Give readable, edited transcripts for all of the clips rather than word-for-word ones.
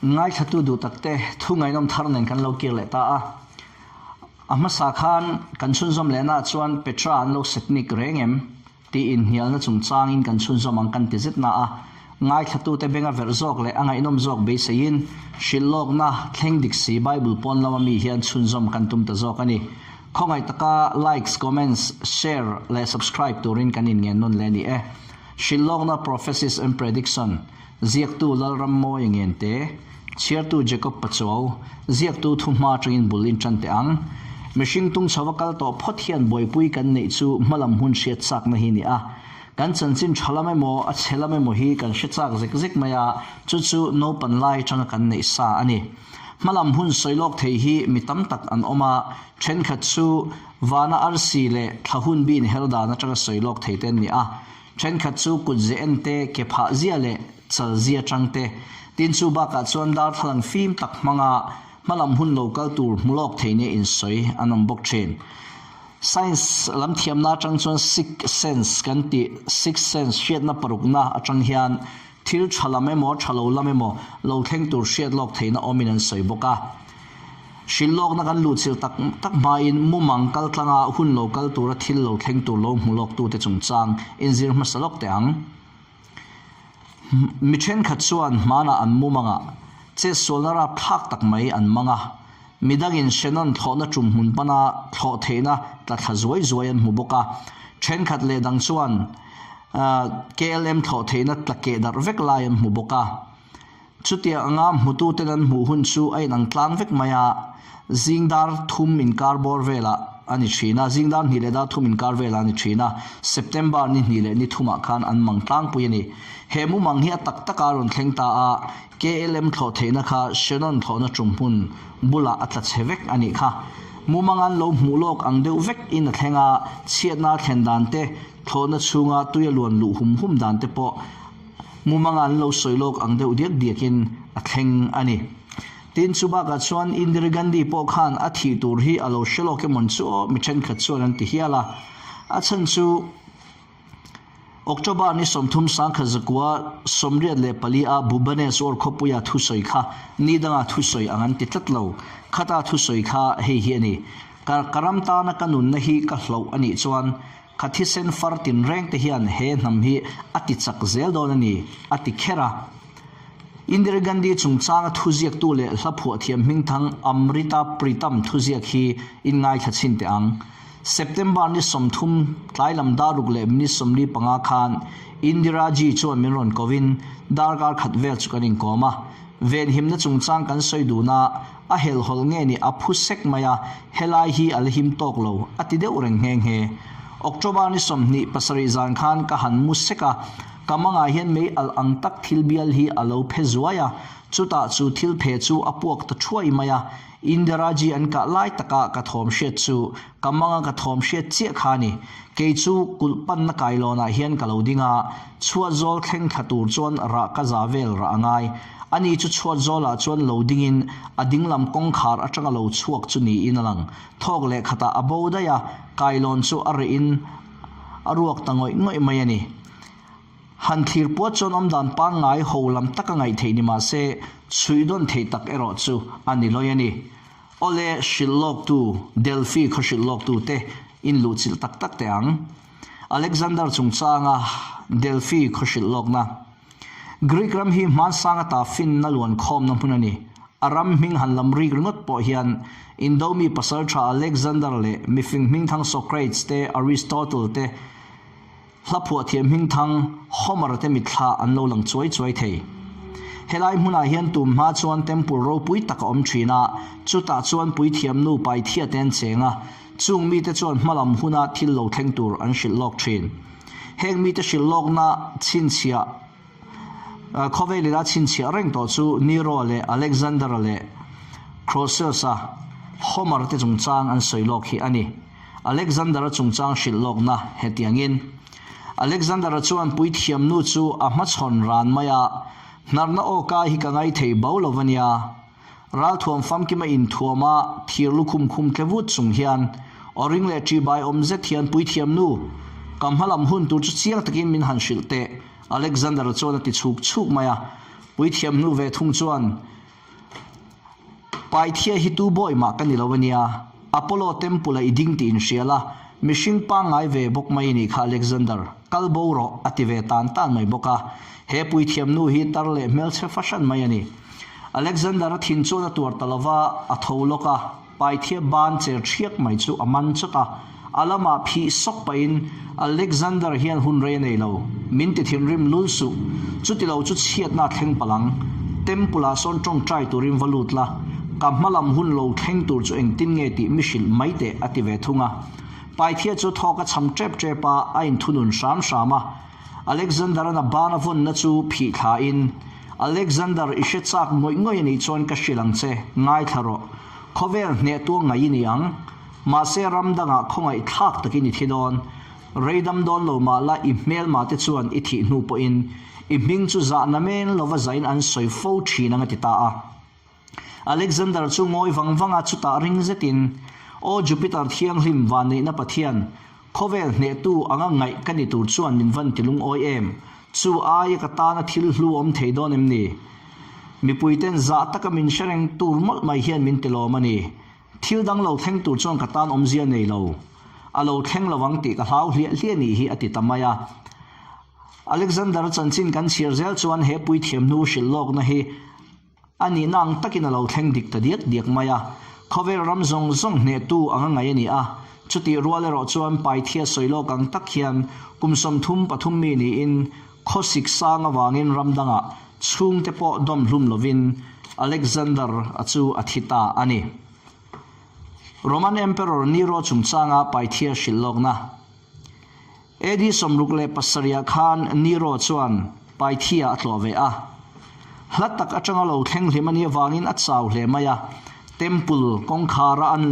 Ngaithlatu duh takte thu ngaihnawm thar nen kan lo kir leh ta a. A hmasa khan kan chhunzawm lehnaah chuan Petra an lo setnik reng em? Tih inhnialna chungchangin kan chhunzawm ang kan ti zet na a. Ngaithlatute benga verh zawk leh a ngaihnawm zawk beiseiin hrilhlawkna thleng dik si Bible pawn lama mi hian chhunzawm kan tum ta zawk a ni. Khawngaih taka likes, comments, share leh subscribe turin kan inngen nawn leh a ni e. Hrilhlawkna Prophecies and Prediction Ziaktu Lalrammawi Ngente, Chhiartu Jacob Pachuau, Ziaktu thuhma atangin bul in tan teh ang. Mihring tung chho a kal tawh phawt hian buaipui kan neih chu hmalam hun hriat chakna hi ni a. Kan chanchin tha lam emaw a chhe lam emaw hi kan hre chak zek zek mai a, chu chu naupan lai atanga kan neih sa a ni. Hmalam hun sawi lawk thei hi mi tam tak an awm a, thenkhat chu vana arsi leh thla hun bin her dan atanga sawi lawk thei te an ni a. Thenkhat chu kut ze en te, ke phah zia leh chal zia tang te, tin chu bakah chuan darthlalang fim tak hmanga hmalam hun lo kal tur hmu lawk thei nia insawi an awm bawk thin. Science lam thiamna atang chuan sixth sense kan tih, sixth sense hriatna parukna atang hian thil tha lam emaw tha lo lam emaw lo thleng tur hriat lawk theihna awmin an sawi bawk a. Hrilh lawkna kan luhchilh tak tak hmain mumang kal tlanga hun lo kal tura thil lo thleng tur lo hmu lawktute chungchang inzir hmasa lawk teh ang. Mi thenkhat chuan hmanah an mumangah chetsualna rapthlak tak mai an mang a, midangin Shannon thlawhna tum hmun pana thlawh theihna tla thla zuai zuai an hmu bawk a, thenkhat leh dang chuan KLM thlawh theihna tla keh darh vek lai an hmu bawk a. Chutiang anga hmututen an hmuh hun chu a inang tlang vek mai a, zing dar thum inkar bawr velah a ni thin a, zing dar hnih leh dar thum inkar velah a ni thin a, September ni hnih leh ni thumah khan an mang tlangpui a ni. He mumang hi a tak taka a rawn thleng ta a, KLM thlawh theihna kha Shannon thlawhna tum hmun bulah a tla chhe vek a nih kha. Mumang an lo hmuh lawk ang deuh vek in a thleng a, chhiatna a thlen dan te, thlawhna chhunga tui a luan luh hum hum dan te pawh Mumanga an lo sawi lawk ang deuh diak diakin a thleng a ni. Tin, chu bakah chuan Indira Gandhi pawh khan a thih tur hi a lo hre lawk emawn chu aw mi thenkhat chuan an ti hial a. A chhan chu October ni 31, 1984 a Bhubaneswar khawpuia thusawi kha ni danga thusawi ang an ti tlat lo. Khata thusawi kha hei hi a ni, Ka ka ram tana ka nunna hi ka hloh a nih chuan Ka thisen far tinreng te hian he hnam hi a ti chak zel dawn a ni, a ti kher a. Indira Gandhi chungchanga thuziaktu leh hla phuahthiam hmingthang Amrita Pritam thuziak hi in ngaithla chhin teh ang. September ni 30 tlai lam daruk leh minute 45 khan Indira ji chuan min rawn kovin darkar khat vel chu kan inkawm a. Venhimna chungchang kan sawi dun a, A helhawlh nge ni a phu sek mai a, helai hi a la him tawk lo, a ti deuh reng nghe nghe. October ni 27 zan khan ka han mu sek a, ka mangah hian mei alh ang tak thil bial hi a lo phe zuai a, chutah chu thil phe chu a puak ta thuai mai a, Indira ji an kah lai taka ka thawm hriat chu ka manga ka thawm hriat chiah kha a ni. Kei chu kulh panna kailawnah hian ka lo ding a, chhuat zawl thleng thla tur chuan rah ka za vel rah a ngai. Ani chu chhuat zawlah chuan lo dingin a dinglam kawngkhar atanga lo chhuak chu niin a lang. Thawk leh khatah a bo daih a, kailawn chu a reh in a ruak ta ngawih ngawih mai a ni. Han thlir puat chuan awmdan pangngai ho lam taka ngaih theih ni mah se, chhuihdawn theih tak erawh chu a ni lawi a ni. Awle hrilh lawktu, Delphi khaw hrilh lawktu te in luhchilh tak tak teh ang. Alexander chungchanga Delphi khaw hrilh lawkna. Greek ram hi hmansang ata finna luan khawmna hmun a ni. A ram hming han lam rik ringawt pawh hian Indo mi pasaltha Alexander leh mifing hmingthang Socrates te, Aristotle te, hla phuahthiam hmingthang Homer te mitthla an lo lang chuai chuai thei. Helai hmunah hian tum hma chuan temple ropui tak a awm thin a, chutah chuan puithiam nu Pythia te an cheng a, chung mite chuan hmalam huna thil lo thleng tur an hrilh lawk thin. Heng mite hrilh lawkna chhinchhiah khawvelin a chhinchhiah reng tawh chu Nero leh Alexander-a leh Croesus-a, Homer te chungchang an sawi lawk hi a ni. Alexander-a chungchang hrilh lawkna hetiangin, Alexander-a chuan puithiamnu chu a hmachhawn ran mai a, Hnarna awka hi ka ngaithei bo lo va nia. Ralthuam famkima inthuam a, thir lukhum khum tle vut chung hian aw ring leh ṭi bai awm zet hian puithiam nu, ka hmalam hun tur chu chiang takin min han hrilh teh, Alexander-a chuan a ti chhuk chhuk mai a. Puithiam hnu ve thung chuan. Paithia hi tu bawi mah ka ni lo a nia. Apollo Temple-a i ding tih inhria la, mihring pangngai ve bawk mai i nih kha Alexander, kal bo rawh, a ti ve tan tan mai bawk a. He puithiam nu hi tar leh hmelchhe fahran mai a ni. Alexander-a thin chuan a tuar ta lo va, a tho lawk a. Paithia ban cher ṭhiak mai chu a man chawt a, a lamah phih sawk pahin, Alexander hian hun rei a nei lo, min ti thinrim lul suh, chuti lo chu chhiatna a thleng palh ang. Temple ah sawn ṭawngṭai turin va lut la, ka hma lam hun lo thleng tur chu engtin nge tih mi hrilh mai teh a ti ve thung a. Paithia chu thawk a cham ṭep ṭep a, a inthunun hram hram a. Alexander-a'n a ban a vawnna chu phih thlain, Alexander, i hre chak ngawih ngawih a nih chuan ka hrilh ang che, ngaithla rawh. Khawvel hnehtu a ngaih i ni ang. Mahse ram dangah khawngaih thlak takin i thi dawn. Rei dam dawn lo mah la i hmelma te chuan i thih hnu pawhin i hming chu zahna men lova zain an sawi fo thin ang a ti ta a. Alexander chu ngawi vang vang a chutah ring zetin, Aw Jupiter thianghlim vanneihna Pathian, khawvel hnehtu anga ngaih ka ni tur chuan min van ti lungawi em? Chu aia ka tana thil hlu awm thei dawn em ni? Mipuiten zah taka min hre reng tur mawlh mai hian min ti lawm a ni. Thil dang lo thleng tur chuan ka tan awmzia nei lo. A lo thleng lo ang tih ka hlau hliah hliah nih hi a ti ta mai a. Alexander chanchin kan chhiar zel chuan he puithiam hnu hrilh lawkna hi A nihna ang takin a lo thleng dik ta diak diak mai a, khawvel ram zawng zawng hnehtu anga ngaih a ni a. Chutih rual erawh chuan Paithia sawi lawk ang tak hian kum 33 mi niin khawsik sang avangin ram dangah chhungte pawh dawm hlum lovin Alexander-a chu a thi ta a ni. Roman Emperor Nero chungchanga Paithia hrilh lawkna. AD 67 khan Nero chuan Pythia a tlawh ve a. Hla tak atanga lo thleng hlim a nih avangin a chau hle mai a. Temple kawngkhara an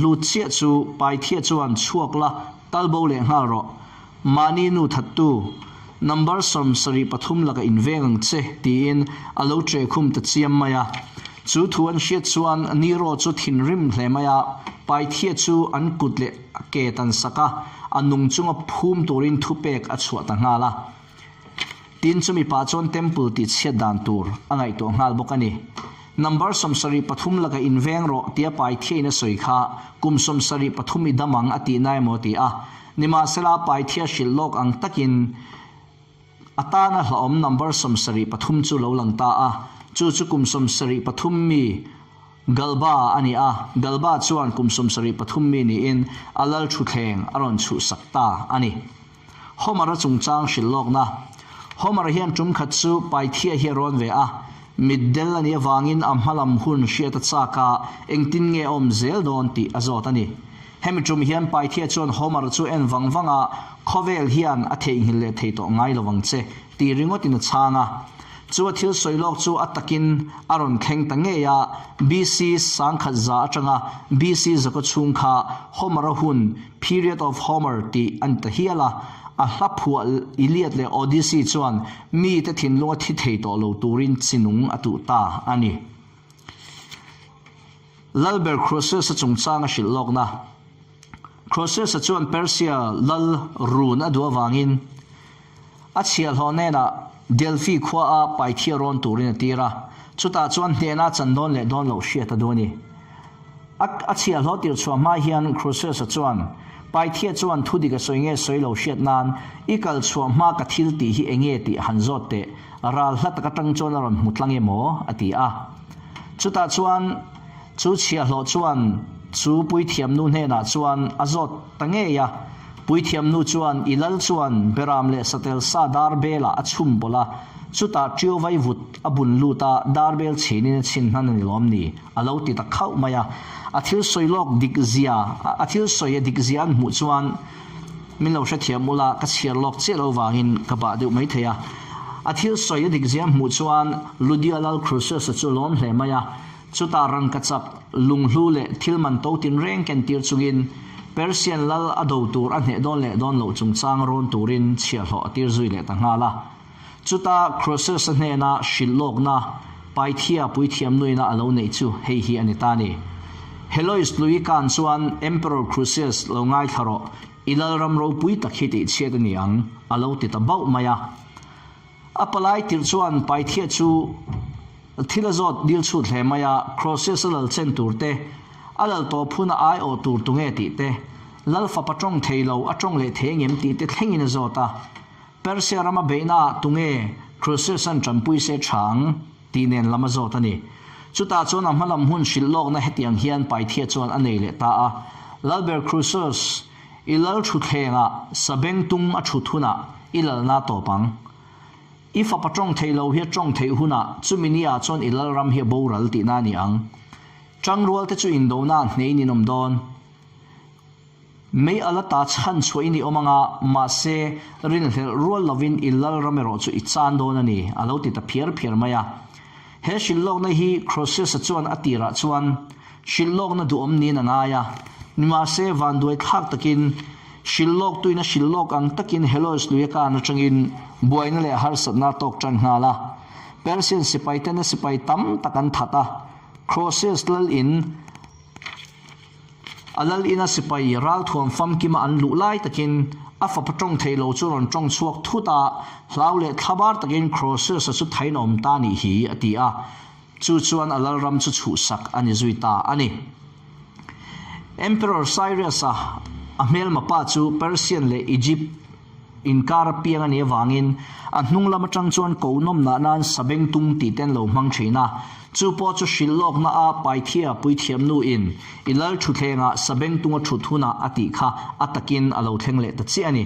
lut chiah chu Pythia chuan chhuak la kal bo leh nghal rawh. Mahni nu thattu number 73 laka inveng ang che tiin a lo tre khum ta chiam mai a. Chu thu an hriat chuan Nero chu thinrim hle mai a, Pythia chu an kut leh A ke tan sak a, a nung chunga phum turin thupek a chhuah ta nghal a. Tin, chumi pah chuan temple tih chhiat dan tur a ngaihtuah nghal bawk a ni. Number 73 laka inveng rawh tia Paithiain a sawi kha kum 73 i dam ang a tihna emaw a ti a. Nimahsela, Paithia hrilh lawk ang takin a tana hlauhawm number 73 chu lo lang ta a, chu chu kum 73 mi Galba a ni a, Galba chuan kum 73 mi niin a lal thutthleng a rawn chhuhsak ta a ni. Homer-a chungchang hrilh lawkna. Homer hian tum khat chu Pythia hi a rawn ve a, mitdel a nih avangin a hmalam hun hriat a chak a, engtin nge a awm zel dawn tih a zawt a ni. Hemi tum hian Pythia chuan Homer chu en vang vang a, Khawvel hian a theihnghilh leh thei tawh ngai lo vang che, tih ringawtin a chhang a. Chu a thil sawi lawk chu a takin a rawn thleng ta ngei a, BC 1100 atanga BC zakaw chhung kha Homer-a hun, Period of Homer, tih a ni ta hial a. A hla phuah Iliad leh Odyssey chuan mite thinlunga thi thei tawh lo turin chi nung a tuh ta a ni. Lalber Croesus-a chungchang a hrilh lawkna. Croesus-a chuan Persia lal run a duh avangin a chhiahhlawh hnenah Delphi khuaa Pythia rawn turin a tir a, chutah chuan hnehna a chan dawn leh dawn loh hriat a duh a ni. A a chhiahhlawh tir chhuah hma hian Croesus-a chuan Pythia chuan thu dik a sawi nge sawi lo hriat nan i kal chhuah hma ka thil tih hi enge tih han zawt teh, ral hla tak atang chuan a rawn hmu tlang emaw a ti a. Chutah chuan chu chhiahhlawh chuan chu puithiamnu hnenah chuan a zawt ta ngei a. Puithiamnu chuan i lal chuan beram leh satel sa dar belah a chhum pawlh a, chutah ṭio vai vut a bun lut a, dar bel chhinin a chhin hnan a ni lawm ni? a lo ti ta khauh mai a. A thil sawi lawk dik zia, a thil sawi a dik zia an hmuh chuan Min lo hrethiam ula, ka chhiar lawk chiah lo vangin ka bah deuh mai thei a. A thil sawi a dikzia hmuh chuan Ludia lal Croesus-a chu lawm hle mai a. Chutah rangkachak, lunghlu leh thil man to tinreng kentir chungin Persian lal a do tur a hneh dawn leh dawn loh chungchang rawn turin chhiahhlawh a tir zui leh ta nghal a. Chuta Croesus-a hnena hrilh lawkna Pythia puithiam nuina a lo neih chu hei hi a ni ta a ni. Helois lui kan chuan Emperor Croesus lo ngaithla rawh, i lalram ropui tak hi tihchhiat a ni ang, a lo ti ta bauh mai a. A palai tirh chuan Pythia chu. Thil a zawt dil chhut hle mai a, Croesus-a lal chen tur te, a lal tawp huna aiawh tur tunge tih te, lal fapa tawng thei lo a tawng leh thei angem tih te thlengin a zawt a. Persia rama beihnaah tunge Croesus-a'n tanpui se tha ang tih nen lam a zawt a ni. Chutah chuan a hmalam hun hrilh lawkna hetiang hian Pythia chuan a nei leh ta a, Lalber Croesus, i lal thutthlengah sabengtung a thut hunah i lalna tawp ang. I fapa tawng thei lo hi a tawng theih hunah chumi ni ah chuan i lalram hi a boral tihna a ni ang. Tangrual te chu indona ah hneiin in awm dawn. Mei ala ta chhan chhuah in i awm anga, mahse rinhlelh rual lovin i lalram erawh chu i chan dawn a ni, a lo ti ta phiar phiar mai a. He hrilhlawkna hi Croesus-a chuan a tirah chuan hrilhlawkna duhawm niin a ngai a, nimahse vanduai thlak takin hrilhlawktuin a hrilhlawk ang takin Helois lui a kan atangin buaina leh harsatna a tawk tan nghal a. Persian sipaiten a sipai tam tak an that a, Croesus lal in A lal ina sipai ralthuam famkima an luh lai takin a fapa tawng thei lo chu rawn tawng chhuak thut a, hlau leh thlabar takin Croesus-a chu thain a awm ta nih hi, a ti a. Chu chuan a lalram chu chhuhsak a ni zui ta a ni. Emperor Cyrus-a a hmelma pa chu Persian leh Egypt inkar a piang a nih avangin a hnung lam atang chuan ko nawmnah nan sabengtung tih te an lo hmang thin a. Chu pawh chu hrilh lawkna a Pythia puithiamnu in i lal thutthlengah sabengtung a thut hunah a tih kha a takin a lo thleng leh ta chiah a ni.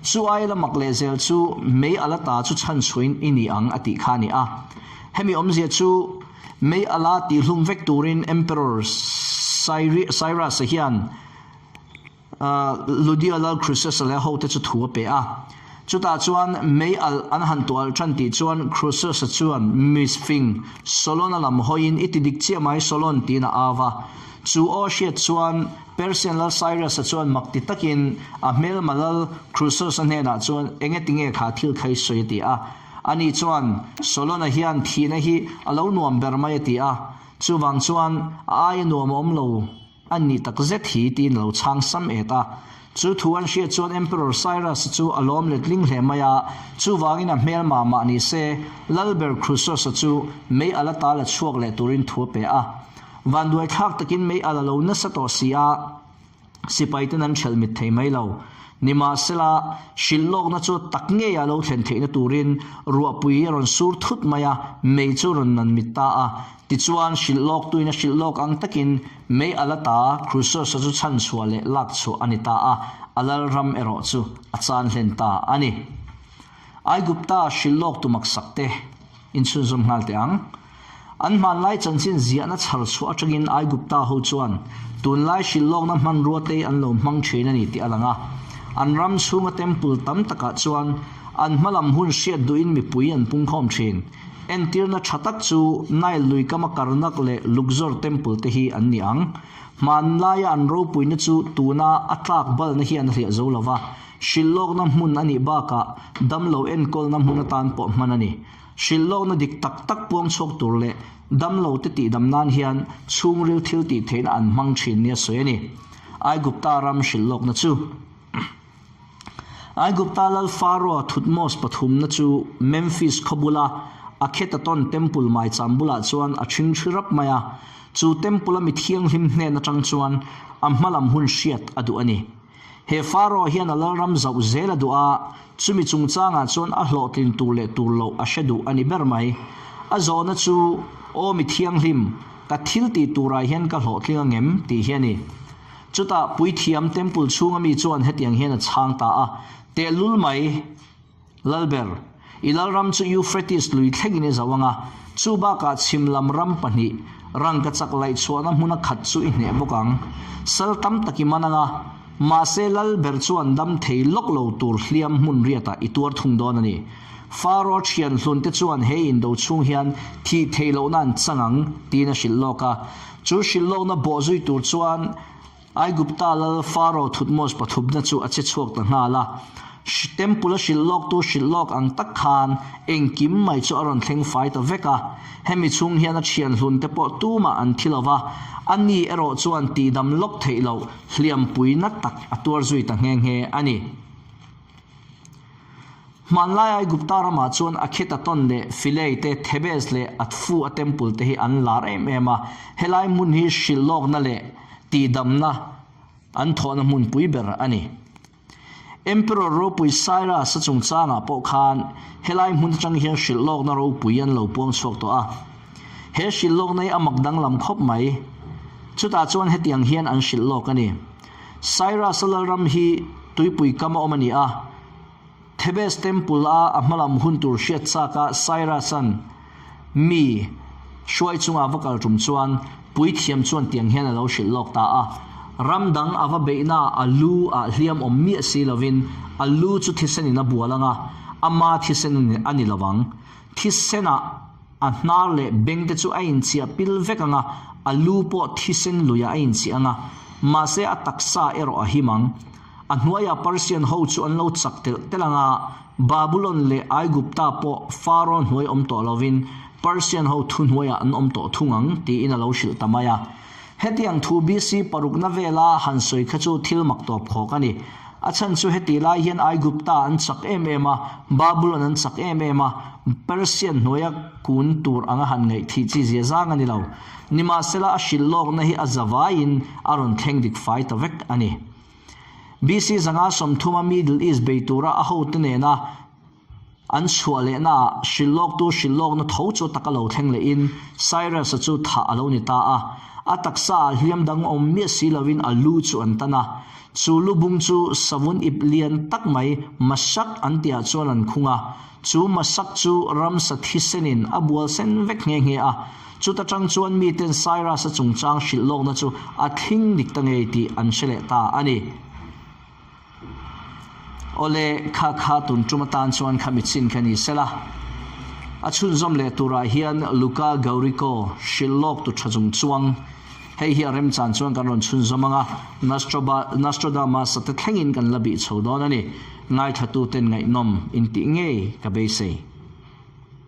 Chu aia la mak leh zel chu mei ala ta chu chhanchhuain i ni ang a tih kha a ni a. Hemi awmzia chu mei ala tihhlum vek turin Emperor Cyrus-a hian Ludia lal Croesus-a leh a hote chu thu a pe a. Chutah chuan mei alh an han tuah alh tan tih chuan Croesus-a chuan misfing Solon-a lam hawiin i ti dik chiah mai Solon tiin a au a. Chu aw hriat chuan Persian lal Cyrus-a chuan mak ti takin a hmelma lal Croesus-a hnenah chuan enge tinge kha thil kha i sawi a ti a. Ani chuan Solon-a hian thihna hi a lo nuam ber mai a ti a. Chuvang chuan a aia nuam a awm lo. A nih tak zet hi tiin a lo chhang sam et a. Chu thu an hriat chuan Emperor Cyrus chu a lawm letling hle mai a, chuvangin a hmel mah mah ni se, Lalber Croesus-a chu mei ala ta la chhuak leh turin thu a pe a. Vanduai thlak takin mei ala lo nasa tawh si a, sipaiten an ṭhelh mit thei mai lo. Nimahsela, hrilh lawkna chu tak ngei a lo thlen theihna turin ruahpui a rawn sur thut mai a, mei chu rawn nan mit ta a. Tichuan, hrilh lawktuin a hrilh lawk ang takin mei a la ta, Croesus-a chu chhanchhuah leh lakchhuah a ni ta a, a lalram erawh chu a chan hlen ta a ni. Aigupta hrilh lawktu maksak te inchhunzawm nghal teh ang. An hmanlai chanchin ziahna chhar chhuah atangin Aigupta ho chuan tunlai hrilh lawkna hmanrua te an lo hmang thin a ni tih a lang a. An ram chhunga temple tam takah chuan an hmalam hun hriat duhin mipui an pungkhawm thin. Entirna tha tak chu Nile lui kama Karnak leh Luxor temple te hi an ni ang. Hmanlaia an ropuina chu tuna a tlak balna hian a hliah zo lo va, hrilh lawkna hmun a nih bakah damlo enkawlna hmun atan pawh hman a ni. Hrilh lawkna dik tak tak puang chhuak tur leh damlo te tihdam nan hian chhungril thil tih theihna an hmang thin nia sawi a ni. Aigupta ram hrilh lawkna chu. Aigupta lal Pharaoh Thutmose pathumna chu Memphis khaw bula Akhetaton Temple maicham bulah chuan a ṭhingṭhi rap mai a, chu temple a mi thianghlim hnen aṭang chuan a hmalam hun hriat a duh a ni. He Pharaoh hian a lalram zauh zel a duh a, chumi chungchangah chuan a hlawhtlin tur leh tur loh a hre duh a ni ber mai. A zawhna chu, Aw mi thianghlim, ka thil tih turah hian ka hlawhtling angem? tih hi a ni. Chutah puithiam temple chhunga mi chuan hetiang hian a chhang ta a, Tehlul mai, Lalber, i lalram chu Euphrates lui thlengin i zo ang a, chu bakah chhim lam ram pahnih, rangkachak laih chhuahna hmuna khat chu i hneh bawk ang. Sal tam tak i man ang a, mahse Lalber chuan dam thei lawk lo tur hliam hmun riatah i tuar thung dawn a ni. Pharaoh thian hlunte chuan he indo chhung hian thih theih lohna an chang ang, tiin a hrilh lawk a. Chu hrilh lawkna bawh zui tur chuan Aigupta lal Pharaoh Thutmose pathumna chu a che chhuak ta nghal a. Temple a hrilh lawktu hrilh lawk ang tak khan engkim mai chu a rawn thleng fai ta vek a. Hemi chhung hian a thian hlunte pawh tumah an thi lo va, a ni erawh chuan tihdam lawk theih loh hliampuina tak a tuar zui ta nghe nghe a ni. Hmanlai Aigupta ramah chuan Akhetaton leh Philae te, Thebes leh Atfu a temple te hi an lar em em a, helai hmun hi hrilhlawkna leh tihdamna an thawhna hmunpui ber a ni. Emperor ropui Cyrus-a chungchangah pawh khan helai hmun atang hian hrilhlawkna ropui an lo puang chhuak tawh a. He hrilhlawkna hi a mak danglam khawp mai. Chutah chuan hetiang hian an hrilhlawk a ni. Cyrus-a lalram hi tuipui kam a awm a ni a. Thebes Temple a a hmalam hun tur hriat chak a Cyrus-a'n mi hruai chunga a va kal tum chuan puithiam chuan tiang hian a lo hrilh lawk ta a, Ram dang a va beihna a lu ah hliam awm miah si lovin a lu chu thisen in a bual ang a, ama thisen a ni lo ang. Thisen ah a hnar leh beng te chu a inchiah pil vek ang a, a lu pawh thisen luiah a inchiah ang a, mahse a taksa erawh a him ang. A hnuaiah Persian ho chu an lo chak telh telh ang a, Babulon leh Aigupta pawh Pharaoh hnuai awm tawh lovin Persian ho thuhnuaiah an awm tawh thung ang, tiin a lo hrilh ta mai a. Hetiang thu BC parukna vela han sawi kha chu thil mak tawp khawk a ni. A chhan chu hetih lai hian Aigupta an chak em em a, Babulon an chak em em a, Persian hnuaia kun tur anga han ngaih thih chi zia zang a ni lo. Nimahsela a hrilh lawkna hi a zavaiin a rawn thleng dik fai ta vek a ni. BC 130 a Middle East bei tura a hote nena an chhuah lehnaah hrilhlawktu hrilhlawkna tho chu taka lo thleng lehin Cyrus-a chu thah a lo ni ta a. A taksaah hliam dang awm miah si lovin a lu chu an tan a. Chu lu bung chu savun ip lian tak mai Mashak an tihah chuan an khung a. Chu Mashak chu ramsa thisenin a bual sen vek nghe nghe a. Chuta tang chuan miten Cyrus-a chungchang hrilh lawkna chu a thling dik ta ngei tih an hre leh ta a ni. Awle, kha kha tun tum atan chuan kha mitchin kha ni sela. A chhunzawm leh turah hian Luca Gaurico hrilh lawk tu tha chung chuang hei hi a remchan chuan kan rawn chhunzawm ang a, Nostradamus-a te thlengin kan la bih chho dawn a ni. Ngaithlatuten ngaihnawm intih ngei ka beisei.